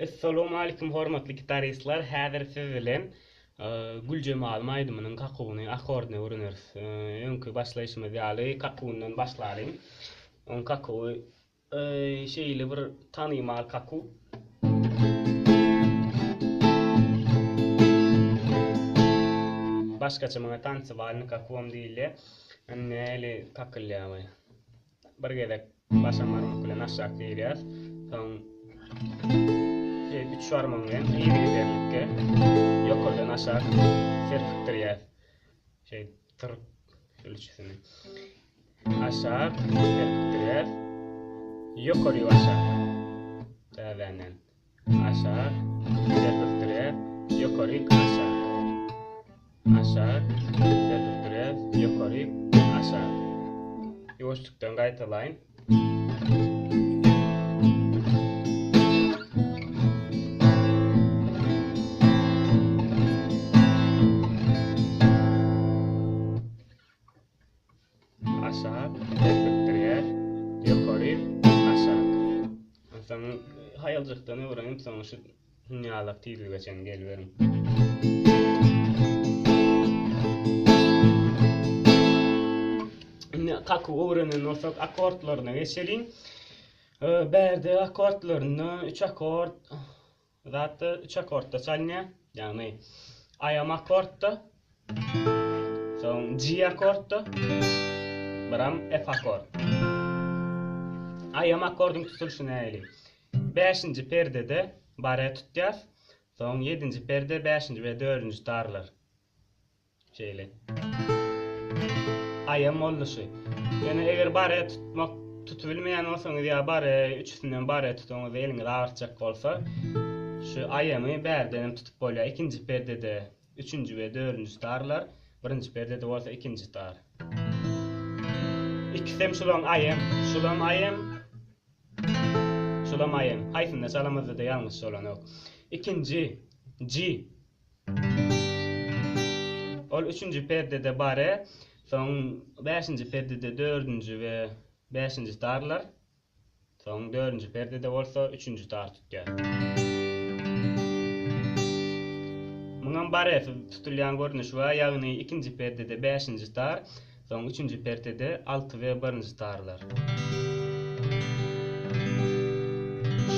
Essalowmalikim hormatly gitaristler häzir siz bilen Güljemalym aýdymynyň kakuwyny akkordyny öwreneris. Öňki başlaýşymyz ýaly kakuwyndan başlalyň. Oň kakuwy şeýle bir tanymal kakuw. Başgaça muňa tansewalnyý kakuwam diýilýär. Nähili kakylýar bu? Bir gezek başam barmak bilen aşak girýäs. Soň üç barmagyň bilen yzygiderlikde ýokardan aşak serpikdirýäs. Şeýdip tyrk ölçüsini. Aşak serpikdirýäs. Ýokaryk aşak. Täzeden. Aşak serpikdirýäs. Ýokaryk aşak. Aşak serpikdirýäs. Ýokaryk aşak. Ýuwaşlykdan gaýtalaýyn. Aşak serpikdirýär, ýokary, aşak. Onsoň haýaljykdan öwrenip, soň şu hünýalak tizlige çenli geliberiň. Indi kakuw öwrenen bolsak, akkordlaryna geçeliň. Bärde akkordlarynda üç akkord Zatda üç akkordda çalynýar. Ýagny Aýam akkordda, soň G akkordda, biram F akkord. Aýam akkordyň tutulyşy nähili? Bäşinji perdede bare tutýas, soň ýedinji perde bäşinji we dördünji tarlar. Şeýle. Aýam boldy şu. Ýöne eger bare tutmak tutubilmeýän bolsaňyz ýa bare üçüsinden bare tutanyňyzda eliňiz agyrtjak bolsa, şu aýamy bärdenem tutup bolýar. Ikinji perdede üçünji we dördünji tarlar, birinji perdede bolsa ikinji tar. Ikisem şulaň aýam, şulam aýam, şulam aýam. Haýsynda çalamyzda-da ýalňyş bolanok. Ikinji, G. Ol üçünji perdede bare, soň bäşinji perdede dördünji we bäşinji tarlar, soň dördünji perdede bolsa üçünji tar tutýar. Muňam baresiz tutulýan görnüşi bar, ýagny ikinji perdede bäşinji tar, soň üçünji perdede alty we birinji tarlar.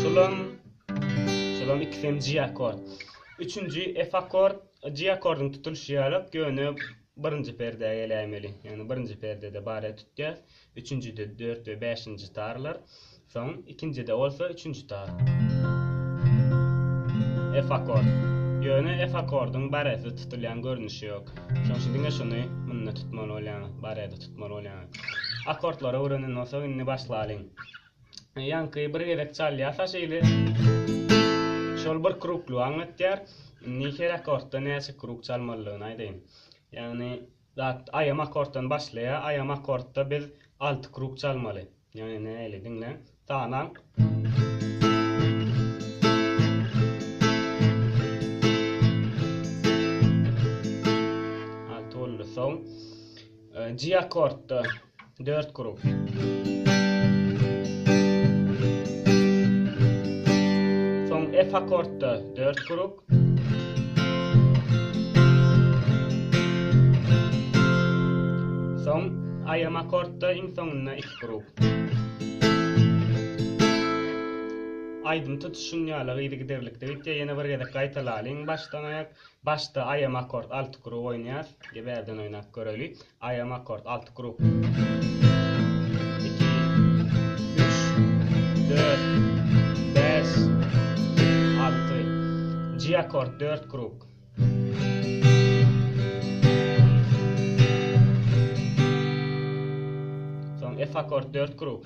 Şulam Şulam ikisem G akkord. Üçünji F akkord, G akkordyň tutulyşy ýalak, ýöne birinji perdä geläýmeli. Ýagny birinji perdede bare tutýas, üçünjide dört we bäşinji tarlar, soň ikinjide bolsa üçünji tar. F akkord. Ýöne F akkordyň baresiz tutulýan görnüşi ýok. Şonuň üçin diňe şuny munda tutmaly bolýaňyz, barede tutmaly bolýaňyz. Akkordlary öwrenen bolsak indi başlalyň. Ýaňky bir gezek çalýarsa şeýle şol bir kruklygy aňlatýar. Indi her akkordda näçe kruk çalmalydygyny aýdaýyn. Ýagny zat aýam akkorddan başlaýar. Aýam akkordda biz 6 kruk çalmaly. Ýagny nähili diňläň. Sanaň. Alty boldy. Soň G akkordda 4 kruk. Soň F akkordda 4 kruk. Soň Am akkordda iň soňunda 2 kruk. Aýdym tutuşyň ýaly yzygiderlikde gitýär. Ýene bir gezek gaýtalalyň başdan aýak. Başda Am akkord 6 kruk oýnaýas. Bärden oýnap göreli. Am akkord 6 kruk. 2 3 4 5 6 G akkord 4 kruk. Soň F akkord 4 kruk.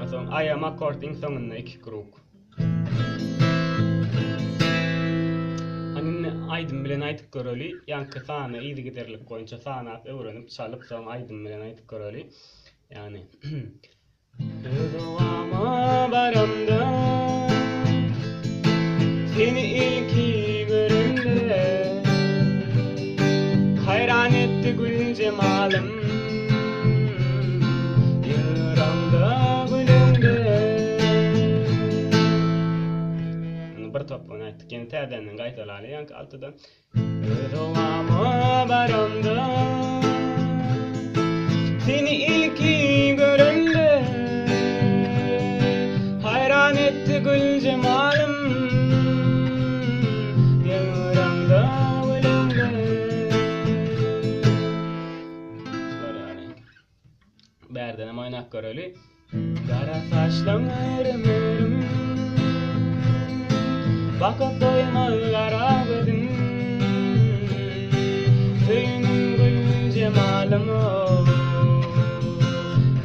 Soň Am akkord iň soňunda 2 kruk. Hany indi aýdym bilen aýdyp göreli. Ýaňky sany yzygiderlik boýunça sanap öwrenip çalyp soň aýdym bilen aýdyp göreli. Ýagny Öz obama baramda Seni ilki göremde Haýran etdi gül jemalym Ýygyramda. Gitdik ýene täzeden gaýtalaly ýaňky altydan. Öz obama baramda Seni ilki göremde Haýran etdi gül jemalym Ýylgyramda gülemde Şular ýaly. Bärdenem oýnap göreli. Gara saçlaň örüm örüm Bakyp doýmaz gara gözüň Söýgüm gül jemalym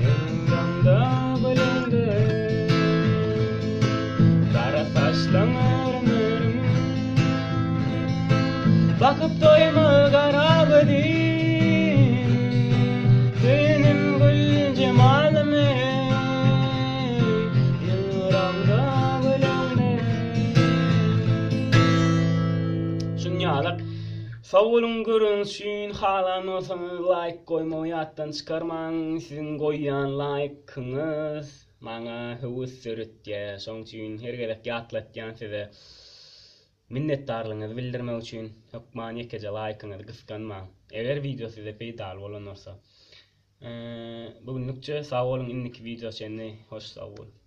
Ýylgyramda gülemde Gara saçlaň örüm örüm Bakyp doýmaz gara gözüň Söýenim gül jemalym eý, Ýylgyramda güleňde. Şunýalak. Sag boluň göreniňiz üçin halan bolsaňyz laýk goýmagy ýatdan çykarmaň siziň goýýan laýkyňyz maňa höwes döretýär şoň üçin her gezek ýatlatýan size. Minnetdarlygyňyzy bildirmek üçin hökman ýekeje laýkyňyzy gysganmaň. Eger wideo size peýdaly bolan bolsa. Bu günlükçe sag boluň indiki wideo çenli hoş sag boluň.